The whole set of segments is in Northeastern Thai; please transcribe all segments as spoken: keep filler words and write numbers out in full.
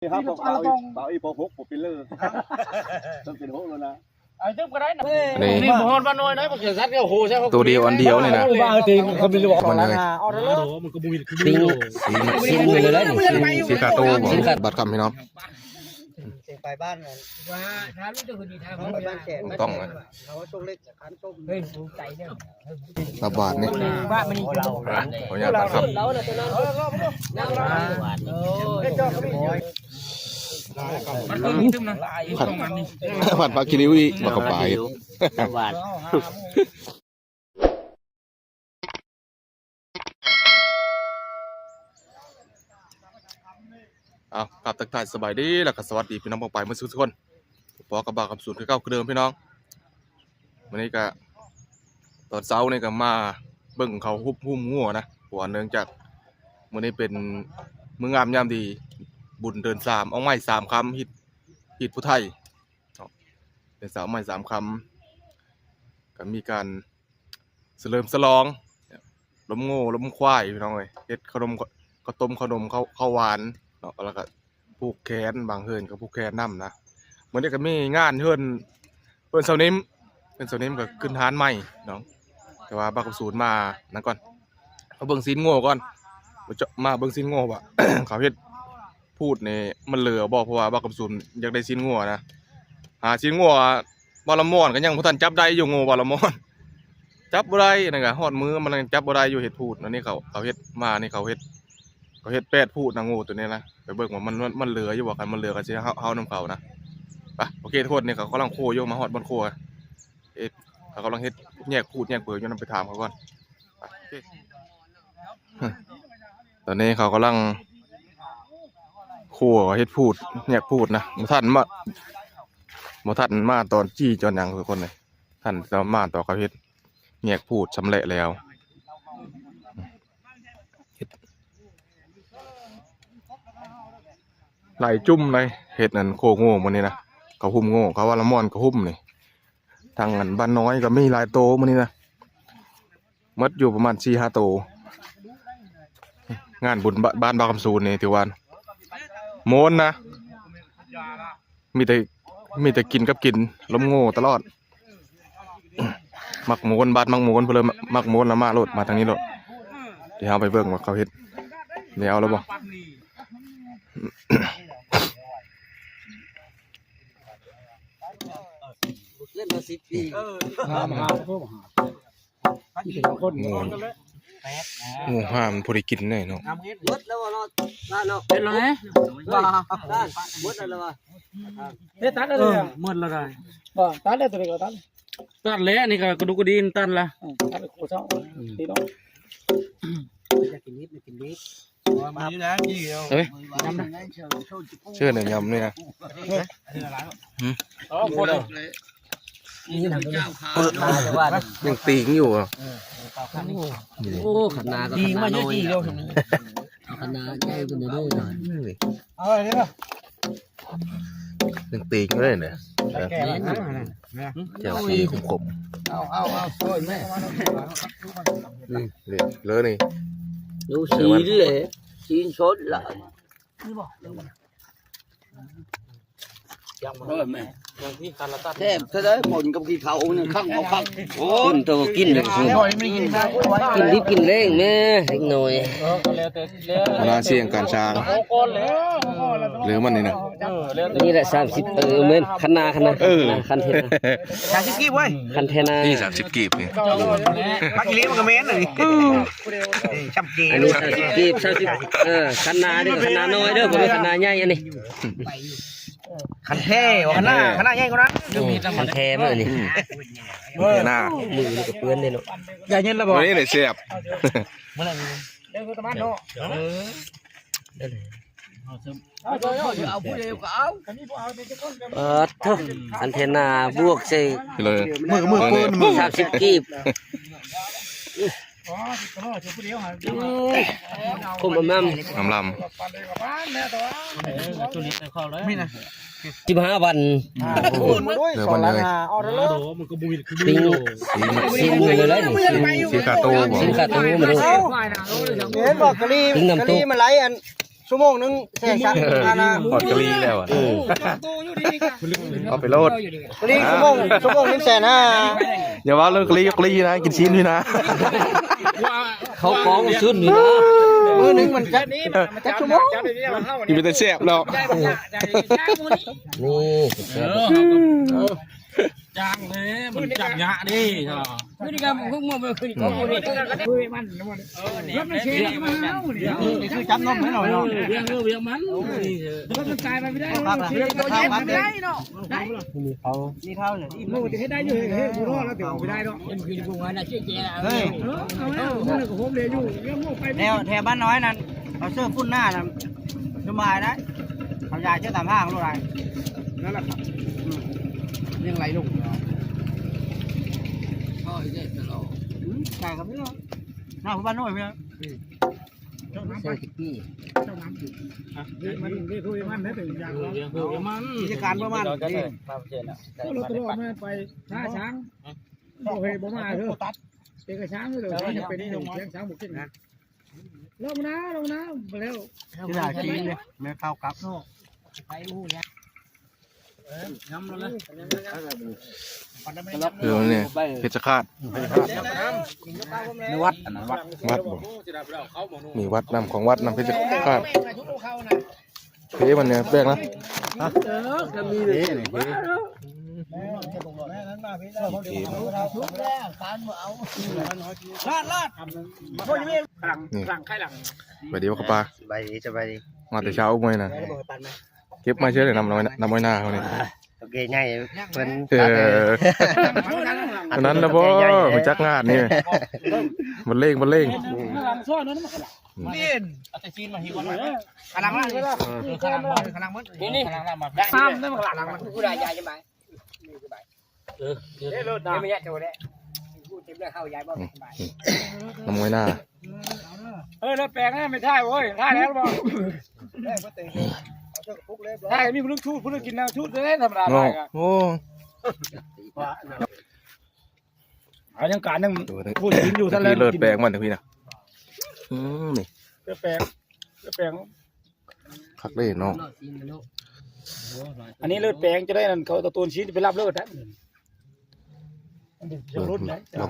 ครับ บ่าวอี บ่าวอี พอหก ผมเป็นเลิก ต้องเป็นหกแล้วนะ ไอ้ตึ๊บก็ได้นะ นี่ นี่บ่ฮอดบ้านน้อยนะ บ่เสียสัตว์ก็โหใช่ ตัวเดียวอันเดียวนี่นะ บ้าจริง เขาไม่รู้ มันเลย ปิ้ง ปิ้ง ปิ้งเลยนะ ปิ้ง สินค้าโตบ่ สินค้า บัตรคำพี่น้อง เสียงไปบ้านนั่น ว่าถามนี่ตัวคนดีถาม ไปบ้านแขก ต้องนะ เขาว่าโชคเล็ก เฮ้ย รู้ใจเนี่ย ละบาทนี่ ว่ามันนี่ ขออนุญาตนะครับ ผัด ผัดผักขี้ริ้วอีก บักกะปาย หวาน เอาครับ ทักทายสบายดี แล้วก็สวัสดีพี่น้องปองไปเมื่อสุกทุกคน พบกับบ่าวคำสูนคือเก่าคือเดิมพี่น้อง วันนี้ก็ ตอนเช้านี่ก็มาเบิ่งเขาฮุบฮุ้มงัวนะ เพราะว่าเนื่องจากมื้อนี้เป็นมื้องามยามดี บุญเดือนสาม ออกไม้สามคำ ฮิต ฮิตผู้ไทย เนาะ เดือนสาม ออกไม้สามคำ ก็มีการเฉลิมฉลอง ล้มงัวล้มควายพี่น้องเอ้ย เฮ็ดขนม ข้าวต้มขนม ข้าว ข้าวหวานเนาะ แล้วก็ผูกแขน บางเฮือนก็ผูกแขนนำนะ มื้อนี้ก็มีงานเฮือน เฮือนเสานิ่ม เฮือนเสานิ่มก็ขึ้นฮานใหม่เนาะ แต่ว่าบ่าวคำสูนมานั่นก่อน มาเบิ่งซีนงัวก่อน มาเบิ่งซีนงัวว่า เขาเฮ็ดพูดนี่มันเหลือบ่ เพราะว่าบ่าวคำสูนอยากได้ซีนงัวนะ หาซีนงัวบ่าวละม่อนก็ยังบ่ทันจับได้อยู่ งัวบ่าวละม่อน จับบ่ได้นั่นก็ฮอดมื้อมันยังจับบ่ได้อยู่ เฮ็ดพูด อันนี้เขา เขาเฮ็ดมานี่ เขาเฮ็ด เขาเฮ็ดแปดพูดนะ งัวตัวนี้นะ ไปเบิ่งว่ามัน มัน มันเหลืออยู่บ่ คันมันเหลือก็สิเฮา เฮานำเขานะ ไป โอเคทุกคน นี่เขากำลังคั่วอยู่ มาฮอดบ่อนคั่ว เอ๊ะ เขากำลังเฮ็ดแยกพูดแยกเปลือกอยู่ นำไปถามเขาก่อน ไป โอเค ตอนนี้เขากำลังคั่วเฮ็ดพูดแยกพูดนะ บ่ทันมา บ่ทันมาตอนจี้ตอนหยังทุกคนเลย ทันจะมาตอนเขาเฮ็ดแยกพูดสำเร็จแล้ว หลายจุ่มเลย เฮ็ดนั่นโคโง่มื้อนี้นะ เขาหุ้มโง่ เขาว่าละม่อนเขาหุ้มนี่ ทางอันบ้านน้อยก็มีหลายโตมื้อนี้นะ หมดอยู่ประมาณสี่ห้าโต งานบุญบ้าน บ้านบ่าวคำสูนนี่ถือว่าม่วนนะ มีแต่ มีแต่กินกับกิน ล้มโง่ตลอด มักม่วน บ้านมักม่วน เพิ่นเลยมักม่วนแล้วมาโลด มาทางนี้โลด เดี๋ยวเฮาไปเบิ่งว่าเขาเฮ็ดแล้วแล้วบ่ เกินมาสิบปี เออ มา มา มา มา โอ้โห โอ้โห ห้ามพอได้กินแน่เนาะ หมดแล้วบ่เนาะ เนาะ เป็นไร ว่า หมดแล้วบ่ เฮ็ดตัดแล้วเลยอะ หมดแล้วได้ บ่ ตัดแล้วตัวนี้ก็ตัด ตัดแล้ว นี่ก็กระดูกกระดินตัดละ อืม ตัดแล้วโคตรเศร้า อืม พี่น้อง อยากกินนิด อยากกินนิด เอ้ย เชื่อหน่อยยำนี่นะ อ๋อ คนละ ยังตีงอยู่อ่ะ โอ้ ขนาดก็ ดี ขนาด มาเยอะ น้อย ดีเดียว เอาขนาดใหญ่กว่านี้ด้วย เอาอะไรเนี่ย ยังตีงเลยเนี่ย แก่แล้วนะ เจ้าสีขมๆ เอา เอา เอา โอ้ยแม่ นี่ เหลือ เหลือนี่ ดูสีนี่แหละ สีสดละ เออแม่ แซ่บซะเลย ปนกับขี้เขาเนี่ย คักบ่คัก โอ้ คนโตกินเลย กินดิบกินแรงแม่ เล็กน้อย เวลาเสี่ยงการช้าง เหลือมันนี่นะ นี่แหละสามสิบ เออ แม่น คันนา คันนา เออ คันเทนา สามสิบกีบเว้ย คันเทนา นี่สามสิบกีบนี่ บักอีหลีมันก็แม่นเลย เอ้ย ช่ำเก อันนี้สามสิบกีบ สามสิบ เออ คันนาเด้อ คันนาน้อยเด้อ บ่แม่นคันนาใหญ่อันนี้ คันแท้ คันนา คันนาใหญ่กว่านั้น อืม คันแท้มาอันนี้ อืม เออ หน้า มือนี่ก็เปื้อนเลยเนาะ อย่าเย็นละบ่ วันนี้เลยเสียบ เมื่อไหร่ เดี๋ยวตะมันเนาะ เออ เอาผู้เดียวก็เอา เออ เถอะ อันเทนาบวกใส่ เลย มือ มือ เออ เปิ้ล มือ สามสิบกีบ อืม คุ้มอำนำ ลำลำ มีนะ สิบห้าวัน เหลือวันเดียว เอาแล้ว ปิ้ง ปิ้ง ปิ้งเลย สินค้าโตบ่ สินค้าโตมาดู เห็นบอกกะลี ปิ้งน้ำตก กะลีมาไล่อัน ชั่วโมงหนึ่งแสนสาม เออ หอดกะลีแล้วอะ เออ เอาไปโลด กะลีชั่วโมง ชั่วโมงหนึ่งแสนห้า อย่าว่าเรื่องกะลีกะลีนะ กินชิ้นนี่นะ เขากองซุ่นนี่นะ มื้อหนึ่งมันจัก จักชั่วโมง กินเป็นแต่แซ่บแล้ว นี่ เออ เออ จ้างเลย มันจับยะดิ พฤติกรรมของพวกมันคือของพวกนี้ คือมัน มันเสียมาเอาเนี่ย คือจับนมให้หน่อยเนาะ เวียงเออเวียงมัน มันตายไปไม่ได้ เอาปากละ เสียไปไม่ได้เนาะ มีเขา มีเขาเนี่ย ลูกจะให้ได้อยู่ เฮ้ย บุรอดแล้วเดี๋ยวไม่ได้เนาะ มันคือพวกมันน่ะเจ๊เจ๊ เฮ้ย เออ เอาแล้ว มันเลยกับผมเลยอยู่ เรื่องพวกไป แถว แถวบ้านน้อยนั่น เขาเสื้อfunnyนะ สบายนะ เขายายเสื้อตามห้างลูกอะไร นั่นแหละครับ อืม ยังไหลลงอยู่เหรอ ก็อีกเด็ดตลอด อืม ใส่กับพี่เนาะ หน้าผู้บ้านน้อยพี่เนาะ อืม เจ้าน้ำไป ใส่สิบปี เจ้าน้ำอยู่ ฮะ เรียกมัน เรียกพวกมันได้แต่อย่างเดียว เออ เรียกพวกมัน กิจการประมาณนี้ เราจะใส่ความเย็นอะ พวกเราตลอดมาไปท่าช้าง โอเค บ่มาเถอะ เอกช้างเลย เออ จะเป็นหนึ่งเสียงช้างบุกขึ้นนะ ลงนะ ลงนะ มาแล้ว ที่ไหนกินเนี่ย แม่ข้าวกลับ เดี๋ยวนี่ เพชฌฆาต ในวัด อันนั้นวัด วัดบ่ นี่วัดนำ ของวัดนำ เพชฌฆาต เฮ้ย มันเนี่ยแปลกนะ นี่นี่ ลาด ลาด นี่ หลัง ไข่หลัง สบายดีบ่ครับป้า สบายดี สบายดี มาแต่เช้าเมื่อยนะ เก็บมาเชื่อเลย นำน้อย นำน้อยหน้าเขานี่ โอเค ง่าย เพิ่น เออ อันนั้นนะบ่ รู้จักงานนี่ มันเล่ง มันเล่ง หลังซ้อนนั่น นี่ เอาแต่ซีนมาหิวก่อน กำลังล่าง เออ กำลังล่าง กำลังมัน นี่ นี่ กำลังล่างมา ซ้ำนั่นมันกำลังมัน กูได้ยายใช่ไหม เออ เดี๋ยวรถนะ ไม่ใช่โทรแล้ว พูดเต็มเรื่องเข้ายายบอกสบาย น้ำมวยหน้า เออ แล้วแปลงนะ ไม่ใช่เว้ย ใช่แล้วบอก แรกก็เตะเลย เอาเชือกผูกเล็บ ใช่ มีผู้นึกชูด ผู้นึกกินน้ำชูด จะได้ธรรมดา เนาะ ได้อะ โอ้ เอายังการหนึ่ง ดูนะ พูดกินอยู่ซะแล้ว พี่เลิศแปลงมันนะพี่นะ อืม นี่ เลือดแปลง เลือดแปลง คักเลยเนาะ อันนี้เลือดแปลงจะได้นั่น เขาตะโตนชิ้นไปรับเลือดนะ เดี๋ยวรุ่นไหน ลอง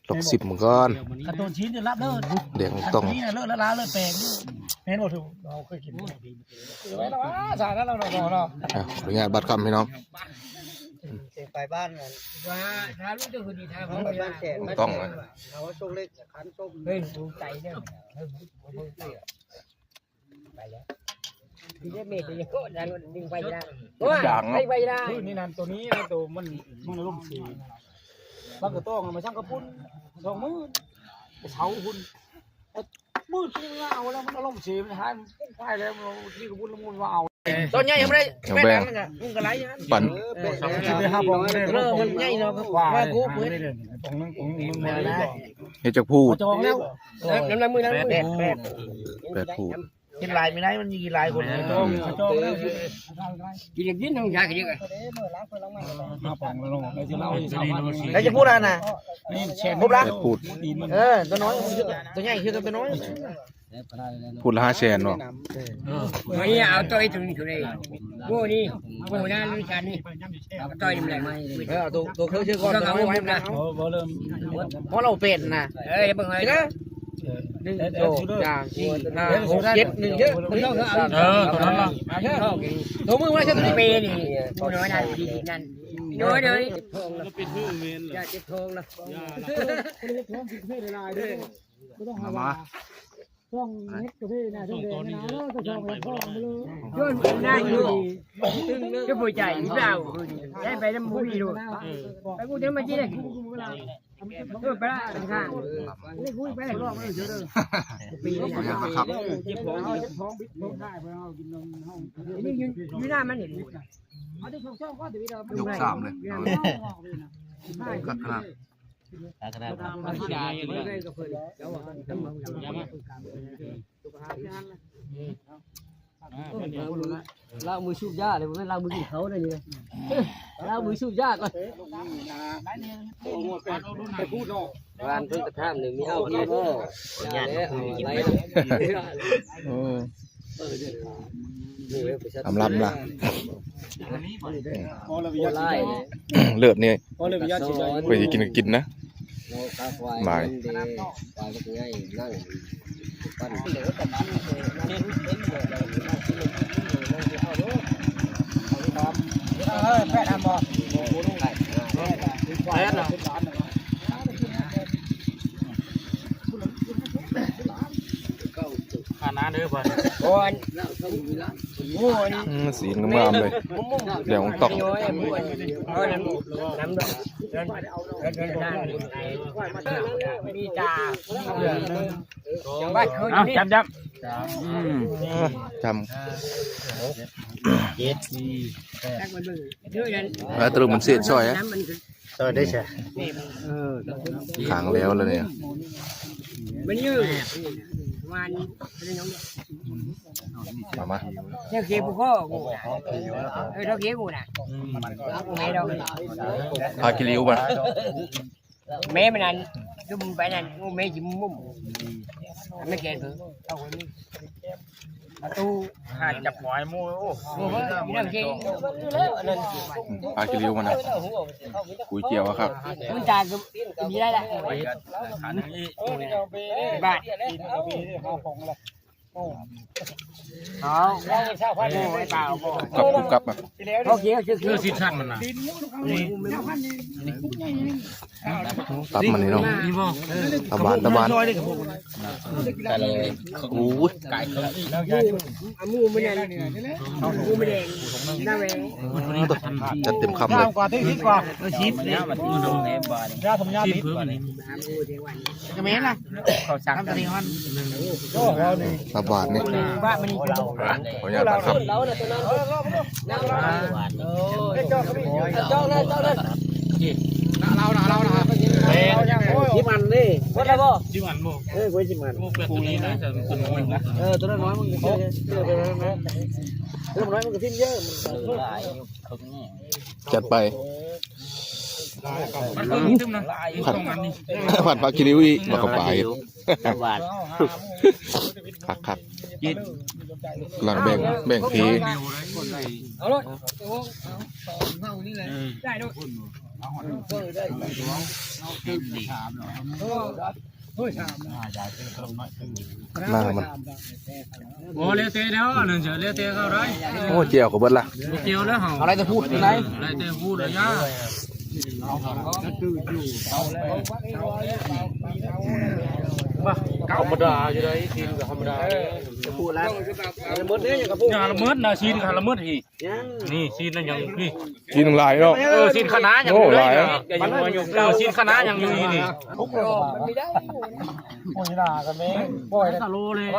ลองสิบมันก่อน กระโตนชิ้นจะรับเลือด แดงต้อง นี่นะเลือดละลาเลือดแปลง แม่นบ่ถูก เราเคยกิน ไว้ละว่าสารนั้นเราเนาะ อ่ะ ขออนุญาตบัตรคำพี่น้อง ไปบ้านกัน ว่าถ้ารู้จะคือดีทาง ไปบ้านแสน ต้องนะ เอาโชคเล็กขันส้ม เฮ้ย ดูใจเนี่ย เฮ้ย ไปแล้ว พี่เมย์จะยังโคตรดัง ดึงไปนะ โอ้ย ดัง ไปไปนะ นี่นั่นตัวนี้นะ ตัวมัน มันอารมณ์เสีย บางกระต้องมาช่างกระปุ้น สองมื้อ เสาพุ้น มืดขึ้นมาเอาแล้ว มันอารมณ์เสีย มันหาย มันไปแล้ว มันที่กระปุ้นละมุนว่าเอา ตอนนี้ยังไม่ได้ แถวแบง แม่นนะ มึงก็ไล่นะ ปั่น เออ แปด เออ มันใหญ่เนาะ ว่ากู ว่ากู ตรงนั้น ตรงนี้ มึงมาแล้ว เฮ็ดจักผู้ จองแล้ว น้ำลายมือ น้ำลายมือ แปด แปด แปดผู้ กินหลายไม่ได้ มันมีหลายคน จอง จองแล้ว กินอย่างนี้น้องยากินยังไง มาปองแล้วลง แล้วจะพูดอะไรนะ นี่แชร์ ครบละ แปดผู้ เออ ตัวน้อย ตัวใหญ่คือตัวน้อย ผู้ละห้าแสนเนาะ ไม่เอาตัวไอ้ตรงนี้ตัวนี้ โอ้นี่ โอ้นะ ลูกชายนี่ เอาตัวนี้มาเลย เออ เอาตัว ตัวเครื่องเชื่อมก่อน ต้องเอาไว้นะ เพราะเราเป็นนะ เออ เดี๋ยวเบิ่งเลย นี่นะ หนึ่ง สอง สาม สี่ ห้า หก เจ็ด หนึ่ง เยอะ เออ ตัวนั้นล่ะ ตัวมึงไว้ใช่ตัวนี้ เปนี่ ผู้น้อยนั่น ดีนั่น น้อยเลย เจ็บท้องนะ เจ็บท้องนะ มา ต้องเฮ็ดกาแฟนะ ต้องแดงนะ เออ ต้องแดงนะ เออ ต้องแดงนะ ย้อนหน้าอยู่ จะป่วยใจหรือเปล่า ได้ไปน้ำมูกอีกดู ไปกูจะมาที่ไหน เออ ไปละทาง นี่คุยไป ปีนี้ ครับ เจ็บท้อง เจ็บท้อง นี่อยู่ อยู่หน้ามันเห็น ยกสามเลย กัดขนาด ล้างมือสูบยาเลย ไม่ล้างมือกินเขาเลยนี่ ล้างมือสูบยาก่อน ร้านเพิ่งกระทำหนึ่งมีเอาพี่บ่ โอ้ ลำลำล่ะ เลิศนี่ ไปกินก็กินนะ หมาย ขนาดเด้อบ่ อืม สีงามเลย แดงตอก เอาจำจำ จำ แล้วตะลุมมันเสียดซอยอะ เออได้ใช่ ขังแล้วเลยเนี่ย มันยืดวัน มามา เท่าเขียวกูก็กูนะเออเท่าเขียวกูนะกูไม่ดอก พากิริวมา แม่มันนั้นดุมไปนั้นกูไม่จิ้มมุมไม่แก่เถอะเอาคนนี้ประตู หาจับหอยมูโอ้ กูเพิ่งเรื่องจริง พากิริวมานะก๋วยเตี๋ยวอะครับ มันจานก็มีได้ละ ขันนี้ บาท กับกุบกับมา เขาเขียวคือ เออสิท่านมันนะ ตับมันนี่เนาะ นี่บ่ ตะบานตะบาน แต่เลย โอ้ย ไก่เขา อามูมันเนี่ยอามูมันแดงหน้าแหวง จัดเต็มคำเลย กว่าที่ที่กว่าเออชิปเนี่ยมันมันแหนบาด ยาสมยา ชิป พิษ เพิ่มอันนี้ กระเมนล่ะ เขาสั่ง น้ำตะลิงฮอน ตะบานนี่ ว่ามันนี่ ขออนุญาตนะครับ เราเนี่ยตัวนั้น เจ้าเจ้าเจ้าเจ้า เราเราเราเรา ที่มันนี่ หมดแล้วบ่ ที่มันบ่ เออไว้ที่มัน พวกแบบตัวนี้นะแต่มันตัวน้อยนะ เออตัวน้อยมันเยอะเยอะไปแล้วนะเรื่องน้อยมันก็ทิ้งเยอะ จัดไป มันก็มีตึ้มนะ ผัดผัดผักขี้ริ้วอีกมาเข้าไป บาท คักคัก กิน หลังแบ่งแบ่งผี เอาเลย ได้ด้วย หน้ามัน โอ้เลี้ยงเตะเดียวนั่นเฉยเลี้ยงเตะเข้าได้ โอ้เจียวก็เบิดละ เกี่ยวแล้วเหรอ อะไรจะพูดอะไร อะไรเตะพูดเลยย่า ธรรมดาอยู่เลยกินกับธรรมดา จะพูดแล้วหมดเนี่ยอย่างกับพูด อย่าละเมิดนะซีนค่ะละเมิดทีนี่ซีนนั่นยังนี่ กินหลายเนาะ เออซีนคณะยัง โอ้ อยู่ หลาย เออซีนคณะยังอยู่นี่ โอ้ยด่ากันแม่งบ่อยเลย สโลเลย เ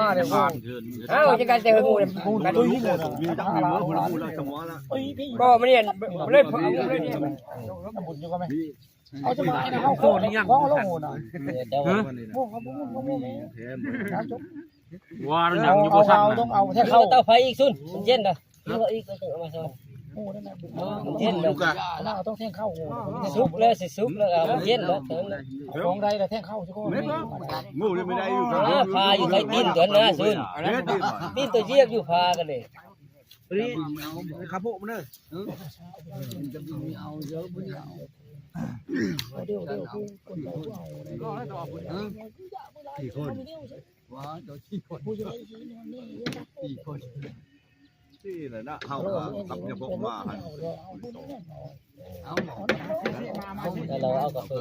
อ้าจะการเตะหูเนี่ย กูตุ้ยที่หมดอ่ะ ก็มันเนี่ยเล่นเล่น บุญอยู่ก็ไม่เขาจะมาให้เขาโคตรยังเขาโลโหน่ะ เฮ้ย พวกเขาพวกมึงพวกมึง ว่า เอา ยังอยู่ เอา บ่สั่ง เอาต้องเอาแท่งเข้า เตาไฟอีกสุดเย็นนะอีกเอามาซะ โอ้นั่นน่ะ เย็นเลย เอาต้องแท่งเข้าโอ้ สุกแล้วสิสุกแล้วเย็นแล้ว ของใดแต่แท่งเข้าสิก็ งูนี่ไม่ได้อยู่ พาอยู่ใส่ตีนตัวนะสุนตีนตัวเยียบอยู่พากันเลย ครับพวกมันเนอะ กี่คนว้าเจ้าสี่คนสี่คนที่นั่นนะเขาก็กับจะพกมาหัน แล้วเราเอากาแฟ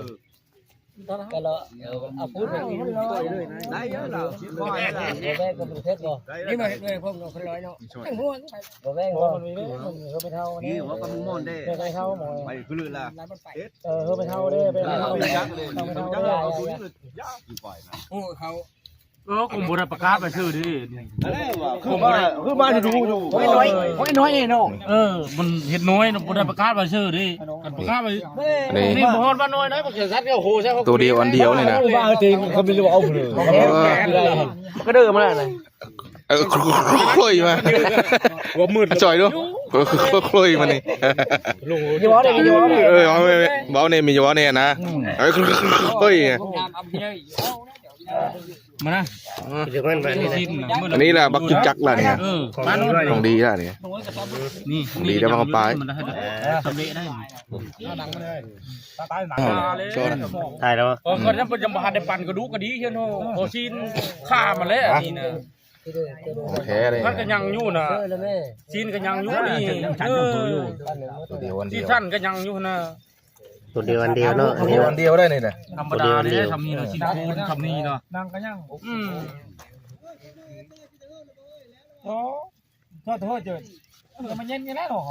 แล้วเราเอาพูดไปกิน ได้เยอะแล้วคอยแล้ว บ่แม่ก็บ่เท็จบ่ นี่มา เลยพวกเราคนร้อยเนาะ หัวมันมีเรื่องมันก็ไปเท่า นี่หัวกับมอนได้ ไปเท่าหมอ ไปคือละ เออไปเท่าเด้ไปเท่า ไปยักเลยไปยักเอาตัวนี้เลยยากอยู่ก่อยนะ โอ้เขา เออคงบ่ได้ประกาศไปชื่อดิ อะไรวะคือมาคือมาดูอยู่ โอ้ยน้อยโอ้ยน้อยเนาะ เออมันเห็ดน้อยนะบ่ได้ประกาศไปชื่อดิกันประกาศไป อันนี้ นี่บ่ฮอดว่าน้อยนะบ่เสียสัตว์ก็โหใช่ ตัวเดียวอันเดียวนี่นะ บ้าจริงเขาไม่รู้เอาเลย เออ ก็เดิมมาเลย เออคลุยมา หัวมืด จ่อยดูคลุยมานี่ อยู่ว่าเนี่ย เออเอาไปเบาเนี่ยมีอยู่ว่าเนี่ยนะเออคลุย น้ำเอาเยอะ มานะ เดี๋ยวมันมานี่นะ อันนี้แหละบักจิกจักล่ะเนี่ย เออ มาโน่น ของดีล่ะเนี่ย นี่ ของดีได้มาเข้าไป มันได้ สำเร็จได้ อ่า ถ่ายแล้ว เออ ก็ยังบ่ทันได้ปั่นกระดูกกระดีเชียวเนาะ พอซีนฆ่ามันแล้วนี่นะ ของแท้เลย มันก็ยังอยู่นะ ซีนก็ยังอยู่นี่ เออ ตัวเดียวอันเดียว ซีซั่นก็ยังอยู่นะ ตัวเดียวอันเดียวเนาะ อันนี้ ตัวเดียวได้นี่นะ ธรรมดาเลย ตัวเดียวอันเดียว ทำนี่เนาะ ซีซั่นทำนี่เนาะ นางก็ยัง อืม โอ้ โทษ โทษ เจิด มันเย็นอยู่แล้วเนาะ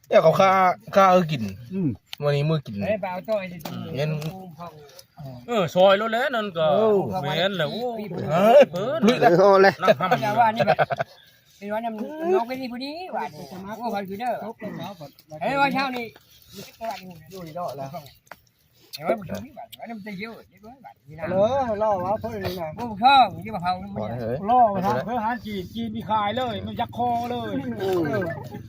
เดี๋ยวเขาฆ่า ฆ่าเอากิน อืม วันนี้มื้อกิน เฮ้ย ไปเอาจ้อยดิ เย็น เออ ซอยแล้วแหละนั่นก็ โอ้ แม่นแหละ โอ้ เฮ้ย เปิด ลุยแล้ว โอ้เลย นั่งทำ อย่าว่านี่แบบ เป็นว่าน้ำ น้องเป็นนี่พอดี ว่านี่ โอ้ พันคือเด้อ เฮ้ย ว่าเช้านี่ อยู่นี่รอดแล้ว เฮ้ย มันอยู่นี่ ว่านี่ มันจะเยอะ เดี๋ยวว่านี่นะ เออ รอว่าเพิ่นนี่นะ โอ้ ข้าว มันจะมาเผา มันจะ รอมาทางเพื่อหาจีน จีนมีขายเลย มันยักคอเลย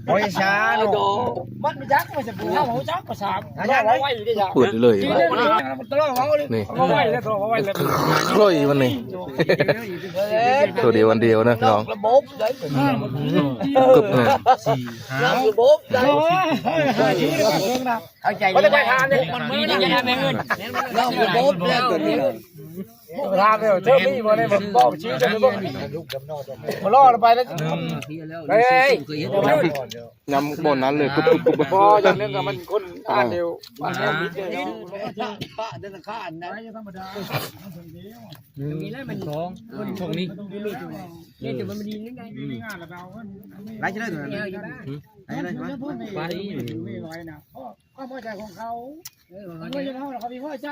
โอ้ย ช้าเนาะ มันไม่ยัก มันจะเผา จักประสาน อาจารย์ เอาไว้อยู่ดิจ้ะ เปิดเลย จีนเนี่ยมันตลอดเอาเลย นี่ เอาไว้เลย เอาไว้เลย คล้อยมันนี่ ตัวเดียวอันเดียวนะน้อง ระบบได้ กึบนะ สี่ ห้า ระบบได้ เข้าใจ มันจะไปทานเนี่ย มันไม่ได้ จะได้ไม่เงิน ระบบได้ตัวนี้ ทานเนี่ย เจ้าพี่มาเนี่ย มันบอกชี้จะไม่บอก มารอดไปแล้ว เฮ้ย ยำบ่อนนั้นเลย ปุ๊บปุ๊บปุ๊บปุ๊บ พออย่างเรื่องกับมันคนอ่านเร็ว อ่า ปะเดินข้าอันนั้น มีแล้วมัน สอง ช่องนี้ เนี่ย แต่มันดีนี่ไง ไล่เฉลยตัวนั้น เนี่ย อยู่บ้าน ไล่เฉลยตัวนั้น ไป ก็พอใจของเขา เออ เขาไม่ใช่เขา เขาไม่พอใจ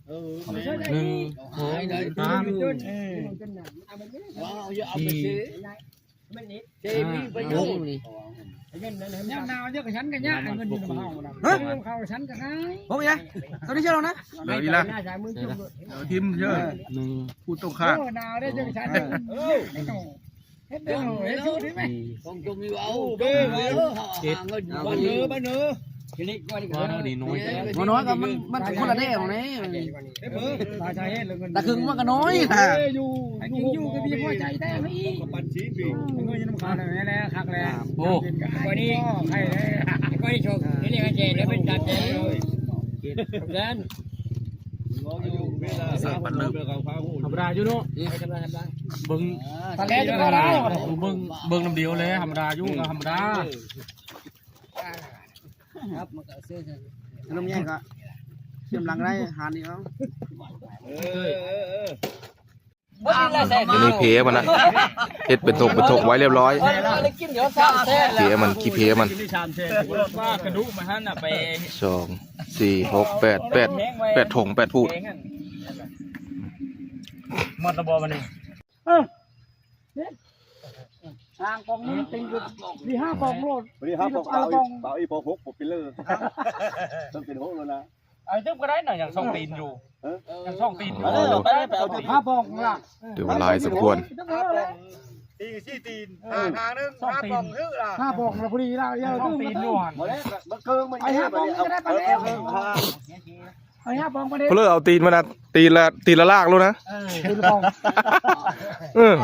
เออ เขาไม่ใช่ได้ หนึ่ง สอง สาม เออ เอาไปเลย ว้าว อย่าเอาไปเสีย สี่ มันนี่ เจมีประโยชน์ เงินนั้นให้มัน ยามหนาวเยอะกับฉันกันยาก เงินอยู่ในห้องนะ ฮะ เงินเขาฉันก็ง่าย ผมอีกแล้ว ตัวนี้เชื่อเรานะ เดี๋ยวอีกแล้ว หน้าสายมือจุ่มด้วย เดี๋ยวทิมเชื่อ หนึ่ง พูดตรงข้าม โอ้ หนาวได้เยอะกับฉัน เออ เออ เฮ็ดเบิ่ง เฮ็ดสูตรให้ไหม สี่ ของจงมีเอา เบ้ เออ หาเงิน บ้านเนอ บ้านเนอ ทีนี้ก็นี่ก็ ว่าเราดีน้อย บ่น้อยก็มัน มันคนละแนวนี่ เฮ็ดเบิ่ง ตาชาเฮ็ดเลยเงิน แต่ครึ่งมันก็น้อยนะ เอ้ย อยู่ ไอ้กินอยู่ก็มีหัวใจแท้ไปอีก กับปันชีปี เงินยังมาขอแล้ว แน่ๆ คักแล้ว โอ้ ก็นี่ ใครแล้ว ก็นี่โชค นี่เรียกว่าเจน แล้วเป็นจัดเจน เจน สามพันเริ่ม ธรรมดาอยู่เนาะ เบิ่ง ตอนแรกจะมาแล้ว เบิ่ง เบิ่งน้ำเดียวเลย ธรรมดาอยู่ก็ธรรมดา ครับ มันก็เสียใจ นมใหญ่ก็เชื่อมหลังได้ หานี่เอา เดี๋ยวนี้เพมันนะ เฮ็ดเป็นถกเป็นถกไว้เรียบร้อย เพมัน ขี้เพมัน ว่ากระดูกมาหั่นน่ะไป สอง สี่ หก แปด แปด แปดถง แปดพูด หมดระบอมันนี่ เออ เนี่ย ทางกองนี้เป็นอยู่ มีห้าปองโลด วันนี้ห้าปอง มี เปล่า เปล่า อีก เปล่าอีกปองหก ผมไปเลย ต้องเป็นหกแล้วนะ เอาตึ๊บก็ได้น่ะ ยังส่องตีนอยู่ เออ ยังส่องตีนอยู่ เออ ไป ไปเอาตึ๊บ ห้าปองล่ะ ถือว่าหลายสมควร ตึ๊บก็ได้ ตีสี่ตีน เออ ห้าหนึ่ง ส่องตีน ห้าปองคือล่ะ ห้าปองละพอดีละ เดี๋ยว ส่องตีนอยู่หั่น หมดแล้ว มันเกิงมัน ไอ้ห้าปองนี่ก็ได้ปะ เออ เออ เออ เอาห้าปองไปดิ เพื่อเอาตีนมันนะ ตีนละ ตีนละลากแล้วนะ เออ ตีนละปอง เออ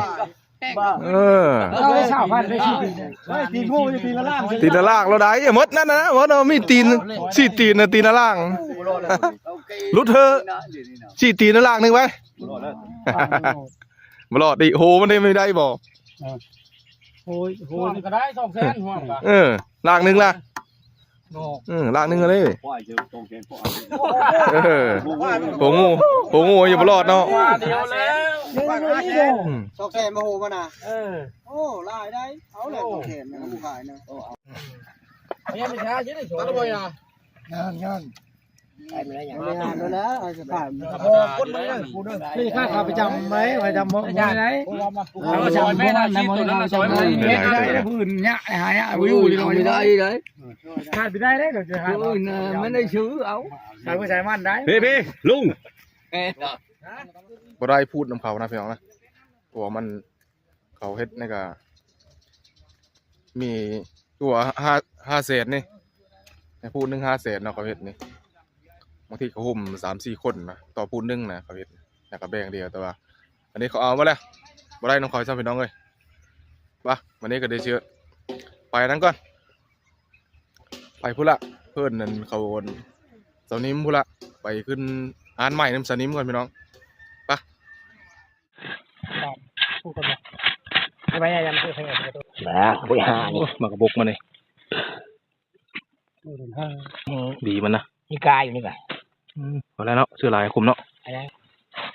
บ้า เออ เอาไปสามพันได้สี่ตีน เฮ้ย ตีนโง่จะตีนละล่าง ตีนละลากแล้วได้ หมดนั่นนะ หมดเอามีตีน สี่ตีนนะ ตีนละล่าง หลุดเถอะ สี่ตีนละล่างหนึ่งไป บ่รอดอีก โห มันได้ไม่ได้บ่ โอ้ย โห ห่วงก็ได้ สองแสน ห่วงก็ เออ ล่างหนึ่งล่ะ ดอก เออ ล่างหนึ่งเลย ควายเจอตรงแขนพ่อ เออ โห งู โห งู อย่าบ่รอดเนาะ ว่าเดียวแล้ว อืม สองแสนมาโหมันนะ เออ โอ้ หลายได้ เอาเลย สองแสนนะ ผู้ขายนะ เอา เอา เอายังไม่ช้าใช่ไหม ตัดบ่อยอ่ะ งาน งาน ไปมาแล้วยัง ไม่งานแล้วนะ เอาจะผ่าน โอ้ คนมาเลย กูด้วย นี่ค่าขาประจำไหม ประจำบ่ ไม่ได้ เอาซอยแม่นะ ชิ้นตัวนั้นนะ ซอยแม่ เฮ็ดได้ พื้นเนี่ย หายอ่ะ วิวอยู่ลอย ไม่ได้เลย ขาดไปได้เลย เดี๋ยวจะหา เออนะ ไม่ได้ซื้อเอา ใส่ผู้ใส่มันได้ พี่ พี่ ลุง บ่ได้พูดนำเขานะพี่น้องนะ เพราะว่ามัน เขาเฮ็ดนี่ก็ มีตัวห้า ห้าแสนนี่ ให้พูดหนึ่งห้าแสนเนาะ เขาเฮ็ดนี่ บางทีเขาห่มสามสี่คนนะ ต่อพูดหนึ่งนะ เขาเฮ็ด แล้วก็แบ่งเดียว แต่ว่า อันนี้เขาเอามาแล้ว บ่ได้น้องคอยซ้ำพี่น้องเอ้ย ไป วันนี้ก็ได้เชื่อ ไปนั่นก่อน ไปพุ้นละ เพิ่นนั่นเขา สาวนิมพุ้นละ ไปขึ้น ร้านใหม่น้ำสาวนิมก่อนพี่น้อง ไป พูดกันนะ ไม่ไปยังไม่เคยเห็นตัว นะ ผู้หานี่ โอ้ย มากระบกมาเลย โอ้ย ห้า อืม ดีมันนะ นี่กายอยู่นี่ก่อน อืม พอแล้วเนาะ ซื้อหลายคุ้มเนาะ อะไร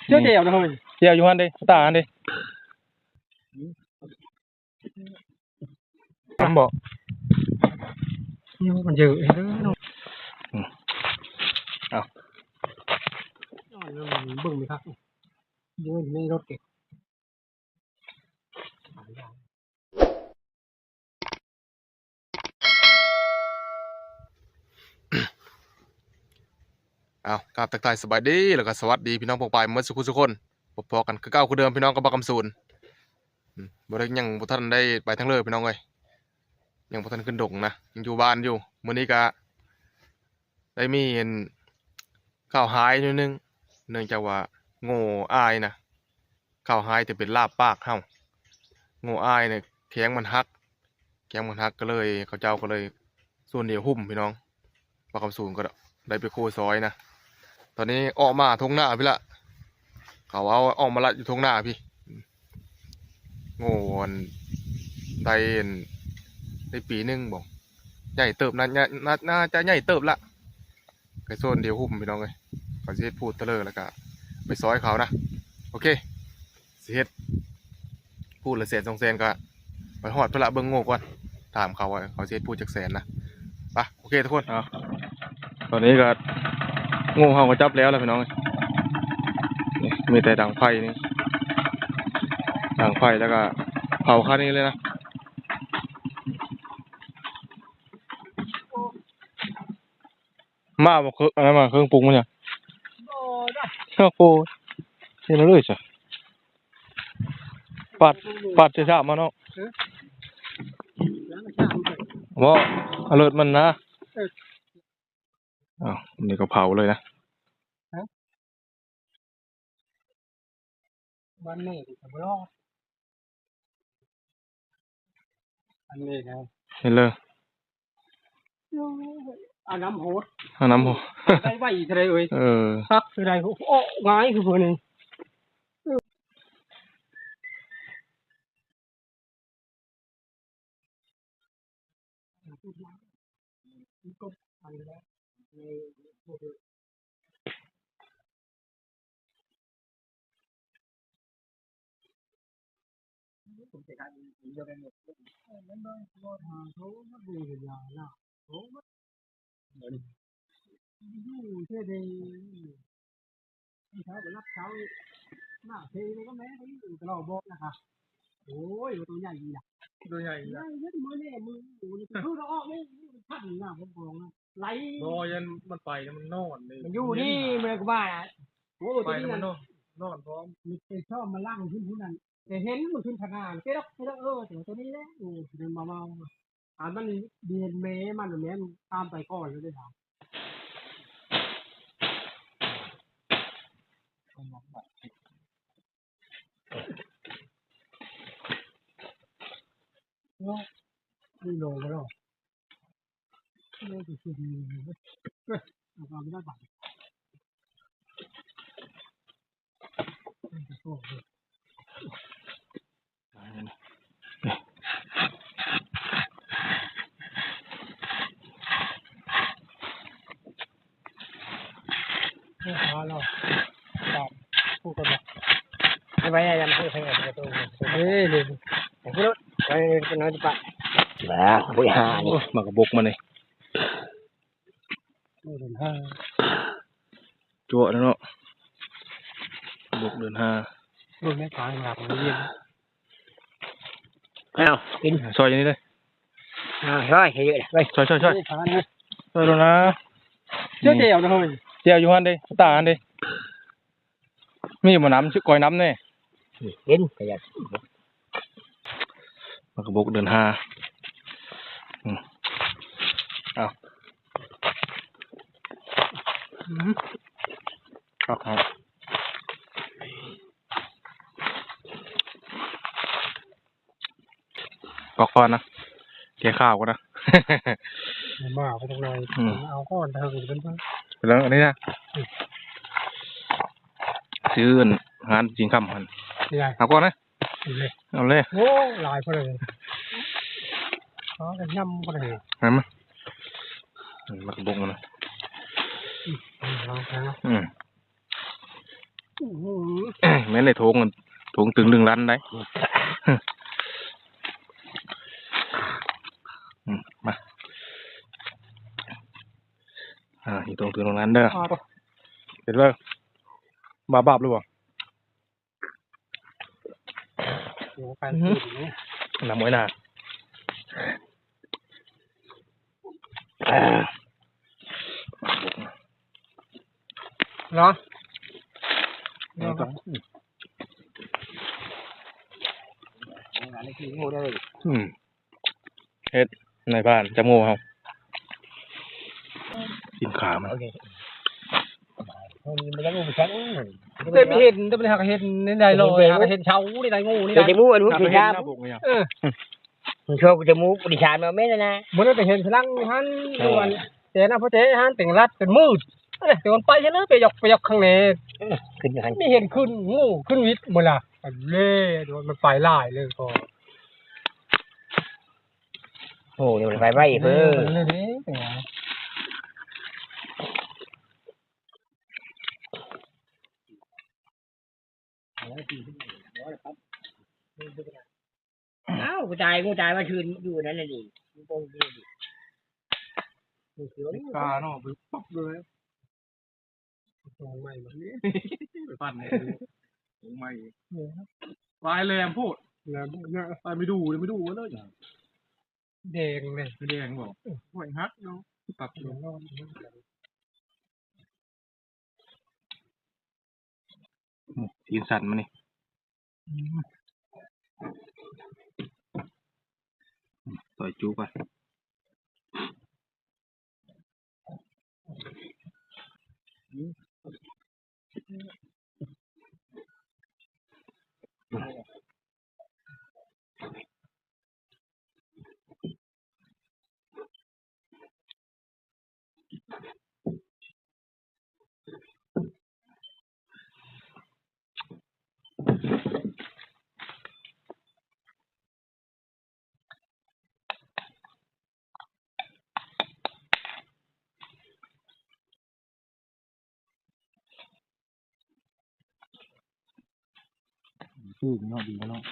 เจ้าเดียวนะเฮ้ย เดียวอยู่หันเด้ ตาหันเด้ ทำบ่ นี่มันเยอะเด้อเนาะ อืม เอา เบิ่งไหมครับ เยอะในรถเก๋ง เอาครับ ทักทายสบายดี แล้วก็สวัสดีพี่น้องปองปายหมดสุขุสุคน พบพ้อกันคือเก่าคือเดิมพี่น้องกับบ่าวคำสูน อืม บ่ได้ ยังบ่ทันได้ไปทางเลยพี่น้องเอ้ย ยังบ่ทันขึ้นดงนะ ยังอยู่บ้านอยู่ มื้อนี้ก็ได้มีอันข่าวร้ายนิดนึง เนื่องจากว่าโง่อ้ายนะ ข่าวร้ายแต่เป็นลาบปากเฮา โง่อ้ายเนี่ยแข้งมันหัก แข้งมันหักก็เลย เขาเจ้าก็เลย ส่วนเดียวหุ้มพี่น้อง บ่าวคำสูนก็ได้ไปโคซอยนะ ตอนนี้ออกมาทงหน้าพี่ละ เขาเอาออกมาลัดอยู่ทงหน้าพี่ โง่อันได้อันได้ปีหนึ่งบ่ ใหญ่เติบนะ น่า น่า น่าจะใหญ่เติบละ ไปโซนเดียวหุ้มพี่น้องเอ้ย เขาสิเฮ็ดพูดเตลอแล้วก็ไปซอยเขานะ โอเค สิเฮ็ดพูดละแสนสองแสนก็ไปฮอดพุ้นละ เบิ่งโง่ก่อน ถามเขาว่าเขาสิเฮ็ดพูดจักแสนนะ ไป โอเคทุกคน เอา ตอนนี้ก็โง่เฮาก็จับแล้วล่ะพี่น้อง นี่มีแต่ดังไฟนี่ ดังไฟแล้วก็เผาคานี้เลยนะ มาบ่ เครื่อง อันนั้นมา เครื่องปรุงมาเนี่ย บ่ได้ โอ้โห เฮ็ดเอาเลยจ้ะ ปาด ปาดเสียสามมาเนาะ เออ ล้างชามก่อน บ่ เอาเลิศมันนะ เออ อ้าว นี่ก็เผาเลยนะ ฮะ บ้านแม่ก็บ่รอด อันนี้นะ เห็นเลย เอาน้ำโหด เอาน้ำโหด ได้ไหวเท่าใดเอ้ย เออ คักเท่าใด โอ้ ง่ายคือพวกนี้ อยู่เฉยๆ เช้าก็รับเช้า หน้าเพลงก็แม้ไปอยู่ตลอดบอกนะคะ โอ้ย ตัวใหญ่ดีนะ ตัวใหญ่ดีนะ ใหญ่เยอะ มือเนี่ย มือ โอ้โห นี่คือเราออกนี่ นี่มันพันหน้าผมบอกนะ ไหล บ่ ยันมันไปแล้วมันนอนเลย มันอยู่นี่ มันก็ว่า โอ้ ไป ตัวนี้ แล้วมัน นะ นอน นอนพร้อม มันไปชอบมาล่างขึ้นผู้นั้น แต่เห็นมันขึ้นขนาด เจ๊ดอก เจ๊ดอก เออ แต่ตัวนี้แหละ โอ้ เดินมาเมา อันมันเรียนแม่มัน แม่มันตามไปก่อนเลยเด้อครับ เนาะ นี่ลงแล้วเนาะ นี่คือดีเลยเว้ย เฮ้ย เอาความไม่ได้บัตร ไม่พอหรอก ตอบ พูดกันนะ ไม่ไหวแล้ว ยังพูดใครอ่ะ ประตู เฮ้ย เดี๋ยว เดี๋ยว เดี๋ยว ไป ไป ไป ไป นะ ผู้หานี่ โอ้ย มากระบกมาเลย โอ้ เดือนห้า จั่วแล้วเนาะ บกเดือนห้า เบิ่งในทางหลังมันเย็น อ้าว กิน ซอยอย่างนี้เลย อ่า ซอยเยอะๆเลย ไป ซอย ซอย ซอย นี่ทานนะ ซอยแล้วนะ เจ้าเดียวนะเฮ้ย เดียวอยู่หันเด้ ตาหันเด้ มีบ่น้ำ ชื่อก้อยน้ำเนี่ย เย็น ขยัน มันก็บกเดือนห้า อืม เอา อืม ครับ ครับ พักผ่อนนะ แก้คาวก่อนนะ มาไปทางไหน อืม เอาก่อนเถอะ เป็นเพื่อน แล้วอันนี้นะ ซื้ออัน ร้านจิงคำหั่น นี่ไง เอาก่อนนะ เอาเลย เอาเลย โอ้ หลายคนเลย อ๋อ กันย่ำคนเลย เห็นไหม อืม มากระบงมันนะ อืม ลองแทงนะ อืม อื้อหือ แม่นได้โถง โถงตึงหนึ่งล้านได้ อืม มา อ่า อยู่ตรงตึงตรงนั้นเด้อ อ่า เห็นว่า บาบาบหรือเปล่า โอ้ ไป อือหือ น้ำมวยหนา เหรอ แล้วก็ อืม เฮ็ด นายพราน จับงูเฮา กินขามัน โอเค มันยังบ่ชัด แต่ไม่เห็น แต่ไม่หากเห็นในใดลอย หากเห็นเช้าในใดงูนี่ แต่ นะ จมูกอันนู้น หาก คือ เห็น ช้า หน้าบกเนี่ย เออ มันชอบจมูกดิฉันมาแม่นนะ มันไปเห็นพลังหัน เออ ด่วน แต่นะพ่อเจ๊หันแต่งรัดจนมืด เอ้ย แต่มันไปเห็นแล้วไปยก ไปยกข้างใน เออ ขึ้นหัน ไม่เห็นขึ้น งูขึ้นวิทย์หมดละ เล่ มันไปหลายเลยพอ โอ้ เดี๋ยวมันไปไวเพิ่น เออ มันเลยเด้ อ้าว กูตาย กูตายมาคืนอยู่นั่นน่ะดิ มันคงอยู่ดิ มันคือ ไอ้กาเนาะ ไปปั๊บเลย ตรงใหม่มา ไปฟันเลย ตรงใหม่ เออ ปลายแหลมโพด แหลมโพดเนี่ย ไปไม่ดูเลย ไม่ดูเลย แดงเลย แดงบอก ห้อยหักเนาะ ปักอยู่ เดี๋ยวรอด อืม ตีนสั่นมานี่ อืม ต่อยจุ๊บอ่ะ ซื่อเนาะ ดีเนาะ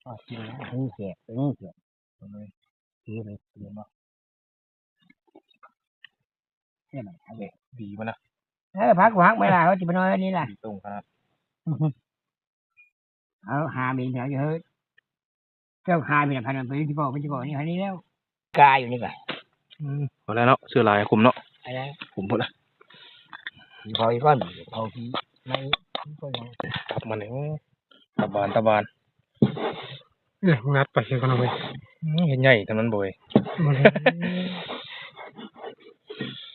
อ่ะ กินแล้ว นี่แสบ นี่แสบ เอาเลย ซื้อเลย ซื้อมา เนี่ยนะ เอาเลย ดีมานะ เออ พัก พักไม่ได้ ว่าจะไปนอนอันนี้ล่ะ ดีตรงครับ เอา หาบินแถวอยู่ เฮ้ย เจ้าขายเป็นพัน เป็นที่บอก เป็นที่บอก นี่ อันนี้แล้ว กาอยู่นี่ก่อน อืม พอแล้วเนาะ เสื้อลายคลุมเนาะ อะไร คลุมหมดละ พออีกก้อน พอพี่ ไม่ ไม่ค่อยเอา กลับมาเนี่ย ตะบาน ตะบาน เนี่ย งัดไปเสียก่อนเอาไว้ อืม เห็นใหญ่เท่านั้นบ่อย มาเลย